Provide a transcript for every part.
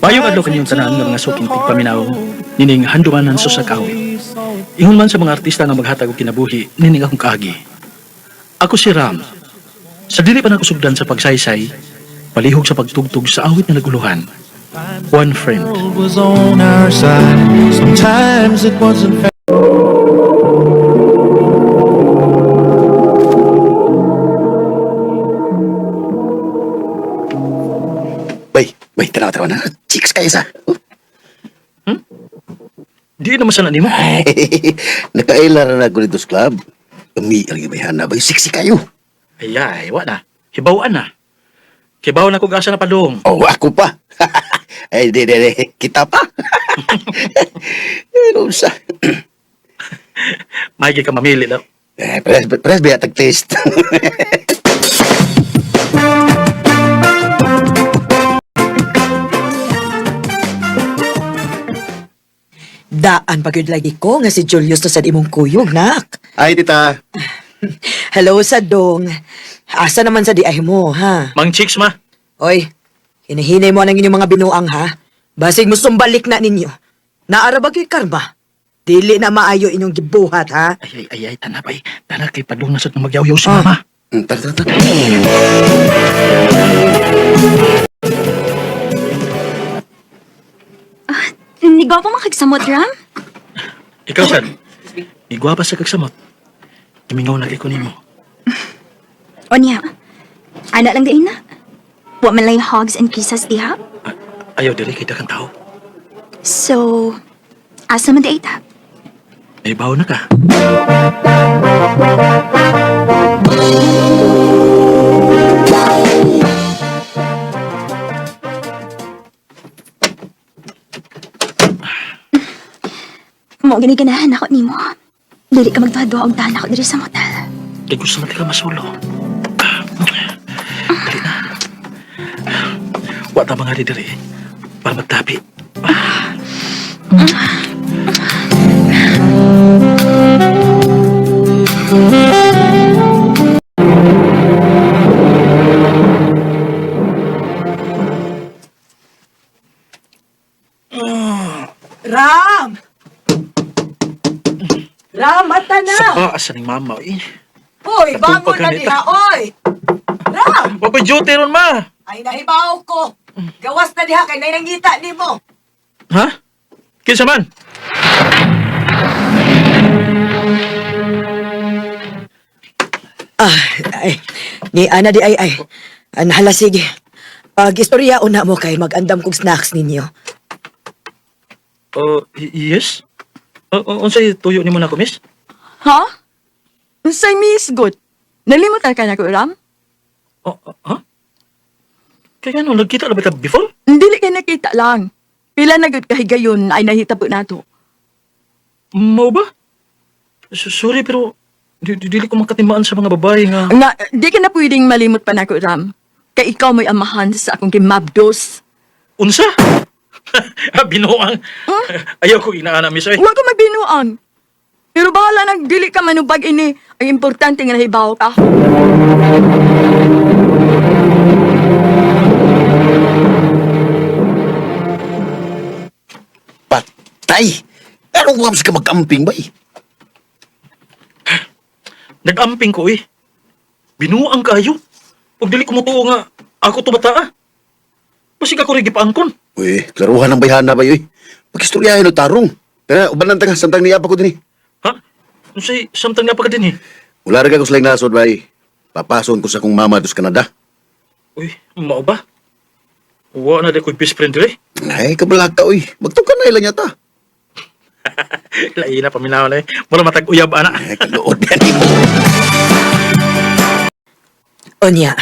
Payong adlaw kaninyong tanan nga mga suking tigpaminaw nining handumanan sa sakawit. Ingon man sa mga artista nga maghatag og kinabuhi nining akong kaagi. Ako si Ram. Sa dili pa nakusugdan sa pagsaysay, palihog sa pagtugtog sa awit nga naguluhan. One Friend. World was on our side. Sometimes it wasn't fair. Bay, bay, tanaw, tanaw na. Chicks kayo sa. Oh. Di naman sana nimo. Ay, nakaila na ko dito sa club. Umi, ang ibayhana ba? Sexy kayo. Ay, ay, wa na. Hibawaan na. Kibaw na kog asa na padung. Oh, ako pa. Ay, di, di, di. Kita pa. Ano sa? Maigi ka mamili daw. Eh, pares, pares ba tag-test? Daan pa gyud lagi ko nga si Julius to sa imong kuyog, nak. Ay, tita. Hello sa dong. Asa naman sa diay mo, ha? Mang chicks ma. Oy, hinihinay mo ang inyong mga binuang, ha? Basig mo sumbalik na ninyo. Naara ba kay karma? Dili na maayo inyong gibuhat, ha? Ay, ay, ay, ay, tanap ay. Tana kay padung na sad nga magyawyaw si mama. Tara, tara, tara. Ni gwapo man kagsamot, Ram. Ikaw sad. Igwapa sa kagsamot. Tumingaw na kay ko nimo. O niya, ana lang diin na. Wa man lay hogs and kisses diha. Ah, ayaw diri kay daghang tao. So, asa man di ta? Naibaw na ka. Mao gani ganahan ako nimo. Dili ka magduha-duha og tahan ako diri sa motel. Kay gusto man ka masulo. Ah, dali na. Wa ta mga diri para magtabi. Ram! Ram, mata na! Sa asa ning mama eh. Hoy, bangon Katupag na ka nito. diha, oy! Ram! Wa pa duty ron ma. Ay, nahibaw ko! Gawas na diha kay nangita nimo. Ha? Kinsa man? Ah, ay, ni ana di ay ay. Anhala sige. Pag istorya una mo kay magandam kog snacks ninyo. Yes. Unsay tuyo nimo nako, miss? Ha? Unsay miss good? Nalimutan ka na ko, Ram? Oh, oh, ha? Kaya ano, nagkita na ba ta before? Dili kay nakita lang. Pila na gud kahigayon ay nahitabo nato. Mao ba? Sorry pero dili ko makatimaan sa mga babae nga. Nga, di ka na pwedeng malimot pa nako, Ram. Kay ikaw mo'y amahan sa akong kimabdos. Unsa? Binuang. Ayaw ko inaana, miss. Ay. Huwag ko magbinuang. Pero bahala nang dili ka manubag ini. Ang importante nga nahibaw ka. Patay! Ano kung ka mag-amping, bay? Nag-amping ko eh. Binuang kayo. Pag dili ko mutuo nga, ako to bata ah. Basig ako rin gipaangkon. Uy, klaruhan ang bayhana, bay, uy. Pag-istoryahin o tarong. Tara, uban lang taga, samtang niya pa ko din eh. Ha? Unsay samtang nga pa ka din eh. Wala rin ako sa nasod, bay. Papason ko sa kong mama dos Canada. Uy, mao ba? Wa na di ko'y best friend dire. Ay, kabalaka, uy. Magtukan na ilan yata. Lain na paminaw na eh. Mura matag-uyab ana. Ay, kaluod yan mo. Onya,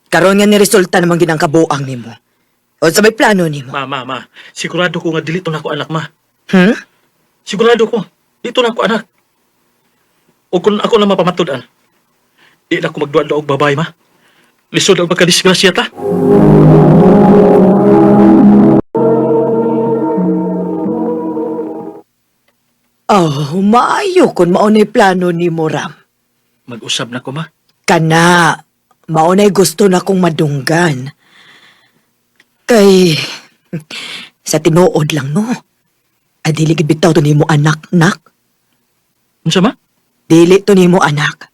karon nga ni resulta naman ginang kabuang nimo. O sa may plano nimo. Ma, ma, ma. Sigurado ko nga dili to nako anak, ma. Hmm? Sigurado ko. Dito na ako anak. O kung ako lang mapamatud-an, di na ako magduwa og babay, ma. Lisod ang pagkadisgrasya ta. Oh, maayo kung mao na'y plano nimo, Ram. Mag-usab na ko, ma. Kana, mao na'y gusto na kong madunggan. Kay, Sa tinuod lang, no? Ay, dili gid bitaw to nimo anak, nak. Unsa ma? Dili to nimo anak.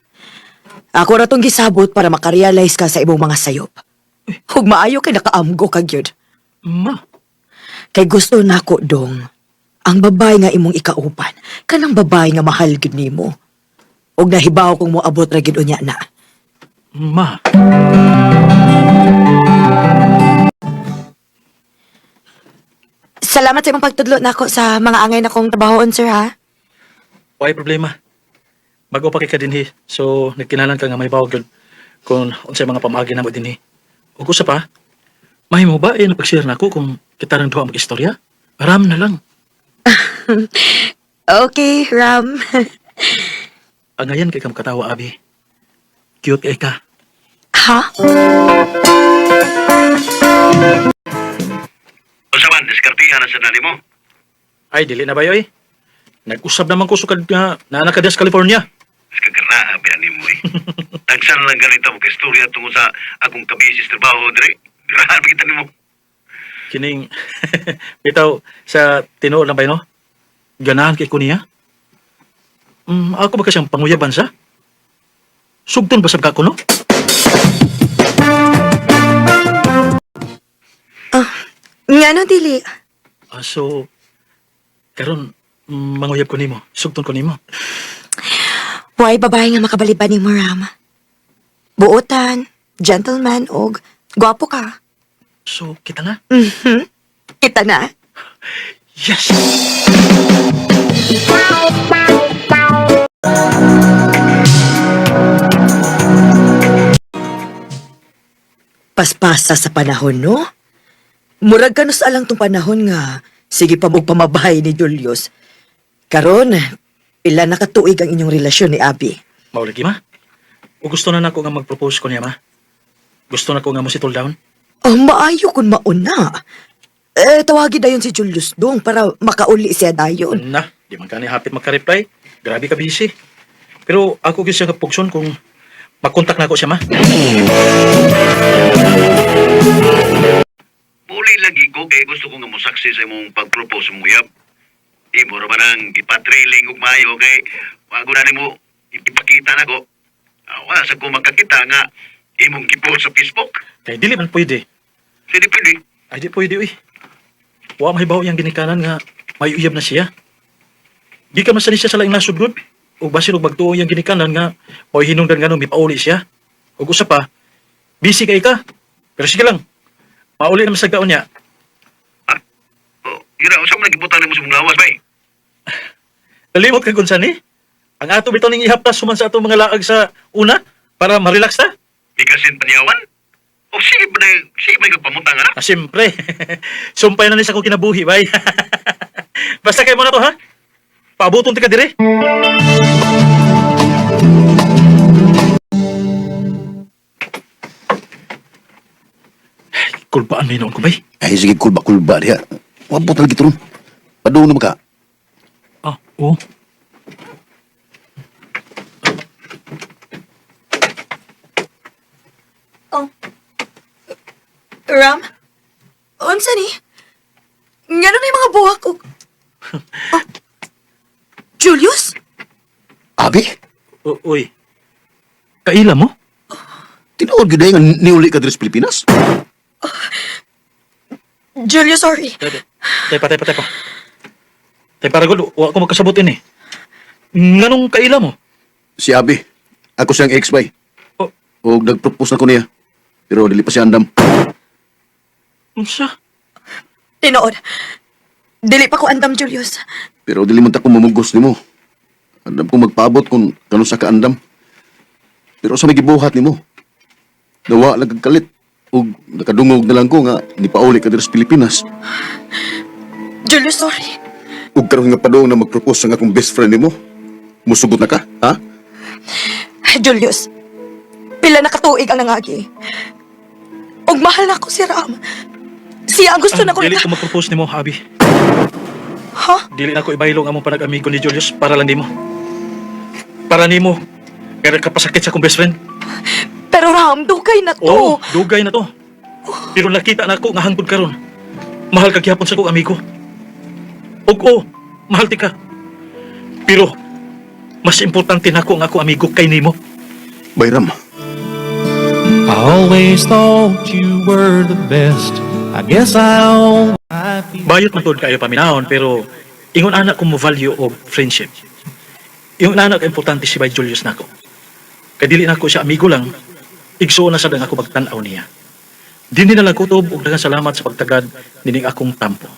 Ako ra tong gisabot para makarealize ka sa imong mga sayop. Ug maayo kay nakaamgo ka gyud. Ma. Kay gusto nako dong ang babae nga imong ikauban, kanang babae nga mahal gyud nimo. Ug nahibaw kong moabot ra gyud unya na. Ma. Salamat sa imong pagtudlo nako sa mga angay nakong trabahoon, sir ha. Why problema? Bago pa kay ka dinhi. So nagkinahanglan ka nga may bawag gyud kung unsay mga pamaagi namo dinhi. Ug usa pa, mahimo ba eh napag-share nako kung kita rang duha mag-istorya? Ram na lang. Okay, Ram. Angayan kay ka makatawa, Abi. Cute kay ka. Ha? Unsa man, diskartihan na sa nani mo. Ay, dili na ba yoy? Nag-usab naman ko sukad nga naa na ka diya sa California. Mas kagaraan ba ni mo eh. Tagsan lang ganito mo kay istorya tungkol sa akong kabisis trabaho dire. Grabe kita nimo. Kining bitaw sa tinuod lang ba no? Ganahan kay ko niya. Ako ba kasi ang panguyaban sa? Sugton ba sab ka ko no? Nga no, dili. Ah, so karon manguyab ko nimo, sugton ko nimo. Why babae nga makabaliban ni mo, Ram? Buotan, gentleman, og gwapo ka. So kita na. Mhm. Kita na. Yes. Paspasa sa panahon, no? Murag kanus alang tong panahon nga sige pa og pamabahay ni Julius. Karon, pila na katuig ang inyong relasyon ni Abby. Mao lagi ma. O gusto na nako nga mag-propose ko niya ma. Gusto na ko nga mo settle down. Oh, maayo kun mauna. Eh, tawagi dayon si Julius dong para makauli siya dayon. Na, di man kani hapit maka-reply. Grabe ka busy. Pero ako gyud siya kapugson kung makontak na ako siya ma. Muli lagi ko kay gusto ko nga mosaksi sa imong pag-propose mo yab. Imo ra ba nang gipatriling og maayo kay bago na nimo ipakita nako. Wala sa ko makakita nga imong gipost sa Facebook. Kay dili man pwede. Sige pwede. Ay di pwede uy. Wa mahibaw yang ginikanan nga may uyab na siya. Di ka man sa ni siya sa laing nasod gud. Ug basin og magtuo yang ginikanan nga mo'y hinungdan nga no mipauli siya. Ug usa pa, busy kay ka. Pero sige lang. Mauli naman sa gaon niya. Oh, ira unsa man gibutan nimo sa imong lawas bay? Nalimot ka kung saan eh. Ang ato bitaw ning ihaptas human sa atong mga laag sa una para ma-relax ta. Ikasin panyawan? O sige ba na, sige ba pamutang ana? Ah, siyempre. Sumpay na ni sa akong kinabuhi, bay. Basta kayo muna to, ha? Paabuton ti ka dire. Kulbaan na noon ko, bay. Ay, sige, kulba-kulba diha. Wabot lagi turun. Padung naman ka. Ah, oo. Oh. Ram? Unsa ni? Ngano na yung mga buhak og... Oh. Julius? Abi, Uy. Kaila mo? tinuod gyud nga niuli ka diri sa Pilipinas. Julius, sorry. Tay pa, tay pa, tay pa. Tay para gud, wa ko magkasabot ini. Nganong kaila mo? Si Abi, ako siyang ex bay. Oh, Og nagpropose na ko niya. Pero dili pa siya andam. unsa? Tinood. Dili pa ko andam, Julius. Pero dili man ta ko mamugos nimo. Andam ko magpaabot kung kano sa kaandam. Pero sa may gibuhat nimo. Nawa lang kag kalit ug nakadungog na lang ko nga nipauli ka diri sa Pilipinas. Julius, sorry. Ug karon nga padung na magpropose ang akong best friend nimo. Musugot na ka, ha? Julius, pila na katuig ang nangagi. Og mahal na ko si Ram. Siya ang gusto na ko Ah, dili na. ko mag-propose nimo, Abi. Ha? Dili na ko ibaylong among panag-amigo ni Julius para lang nimo. Para nimo. Pero kapasakit sa akong best friend. Pero Ram, dugay na to. Oo, dugay na to. Pero nakita na ako nga hangtod karon. Mahal ka gihapon sa kong amigo. Ug o, mahal ti ka. Pero, mas importante nako ang ako amigo kay nimo. Bayram, I always thought you were the best. I guess I feel Bayot man tuod kayo paminahon, pero ingon ana ko mo value og friendship. Ingon ana ka importante si Bay Julius nako. Kay dili nako siya amigo lang, igsuon na sad ang ako pagtan-aw niya. Dinhi na lang kutob ug daghang salamat sa pagtagad nining akong tampo.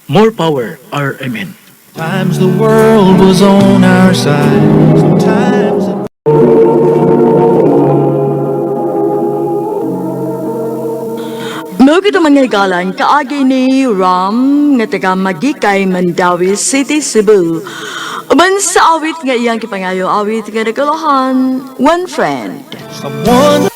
More power, RMN. Times the world was on our side. Sometimes it Mao gito mga higalan, kaagi ni Ram nga taga Magikay, Mandawi City, Cebu. Uban sa awit nga iyang gipangayo, awit nga nagkalahan, "One Friend." Someone